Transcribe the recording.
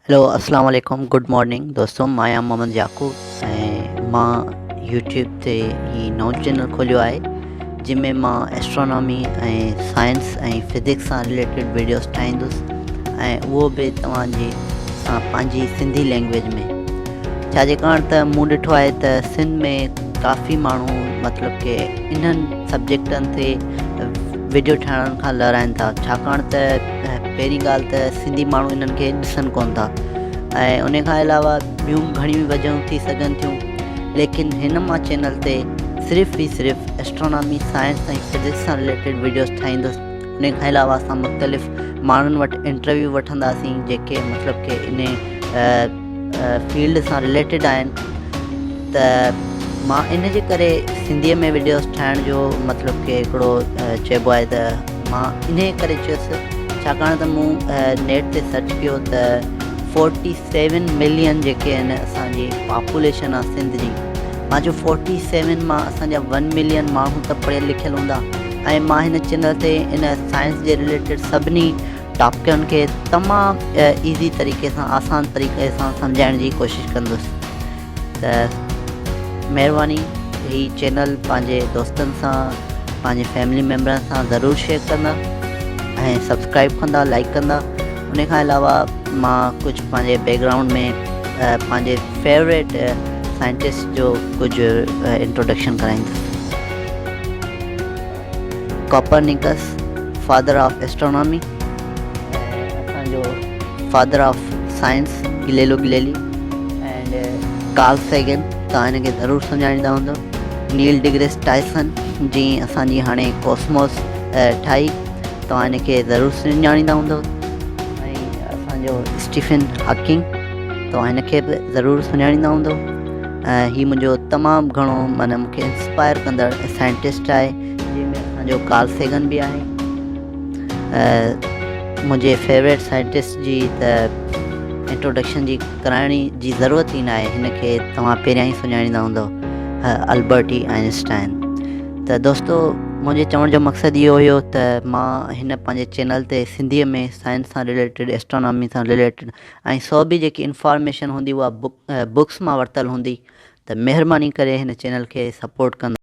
Hello اسلام عليڪم good morning دوستو مان آهيان محمد يعقوب ۽ مان يوٽيوب تي هي نئون چينل کوليو آهي جنهن ۾ مان ايسٽرانامي ۽ سائنس ۽ فزڪس سان رليٽيڊ ويڊيوز ٺاهيندس ۽ اهو به توهان جي سان پنهنجي سنڌي لينگويج ۾ ڇا جي ڪاڻ ته مون ڏٺو آهي ته سنڌ ۾ ڪافي ماڻهو مطلب ڪي انهن سبجيڪٽن تي ويڊيو ٺاهڻ کان لهرائن ٿا ڇاڪاڻ ته پهرين ڳالهه ته سنڌي ماڻهو انهن کي ڏسن ڪون ٿا ۽ ان کان علاوه ٻيون گهڻيون وجهون ٿي سگهن ٿيون ليڪن هن مان چينل تي صرف ئي صرف اسٽرانامي سائنس ۽ فزڪس سان رليٽيڊ ويڊيوز ٺاهيندس ان کان علاوه اسان مختلف ماڻهن وٽ انٽرويو وٺنداسين جيڪي مطلب ڪي ان فيلڊ سان رليٽيڊ آهن ته مان ان جي ڪري سنڌيء ۾ وڊيوز ٺاهڻ جو مطلب ڪي هڪڙو چئبو آهي ته مان ان ڪري چيس ڇاڪاڻ ته مون نيٽ تي سرچ ڪيو ته فورٽي سيون ملين جيڪي آهن اسانجي پاپوليشن آهي سنڌ جي مان چيو فورٽي سيون مان اسانجا ون ملين ماڻهو ته پڙهيل لکيل هوندا ۽ مان هن چينل تي ان سائنس جي رليٽيڊ سڀني ٽاپڪن کي تمام ايزي طريقي سان آسان طريقي سان سمجهائڻ جي ڪوشش ڪندس ته مهرباني هي چينل پنهنجي دوستن سان پنهنجي فيملي ميمبرن سان ضرور شيئر ڪندا ۽ سبسڪرائب ڪندا لائڪ ڪندا ان کان علاوه مان ڪجهه پنهنجي بيڪ گرائونڊ ۾ پنهنجي فيوريٽ سائنٽسٽ جو ڪجهه انٽروڊڪشن ڪرائيندس. ڪاپرنيڪس فادر آف اسٽرانامي ۽ اسان جو father of science Galileo Galilei and Carl Sagan توهان هن کي ضرور سڃاڻيندا هوندو نيل ڊگريس ٽائسن جنهن اسان جي هاڻي ڪوسموس ٺاهي توهان هن کي ضرور سڃاڻيندا هوندو ۽ اسان جو اسٽيفن هاڪنگ توهان هن کي به ضرور سڃاڻيندا هوندو ۽ هي منهنجو تمام گهڻو معنيٰ مون کي انسپائر ڪندڙ سائنٽسٽ آهي جنهن ۾ اسان جو ڪارل سيگن به آهي منهنجي فيوريٽ سائنٽسٽ جي ته انٽروڊڪشن جي ڪرائڻ جي ضرورت ئي ناهي هن کي توهان پهريان ئي سڃاڻيندا هوندو البرٽ اي آئنسٽائن ته دوستو منهنجي چوڻ جو مقصد اهو هيو ته مان هن پنهنجي چينل تي سنڌيء ۾ سائنس سان رليٽيڊ اسٽرانامي سان رليٽيڊ ۽ سو به جيڪي انفارميشن هوندي اها بڪس مان ورتل هوندي ته مهرباني ڪري هن چينل کي سپورٽ ڪندا.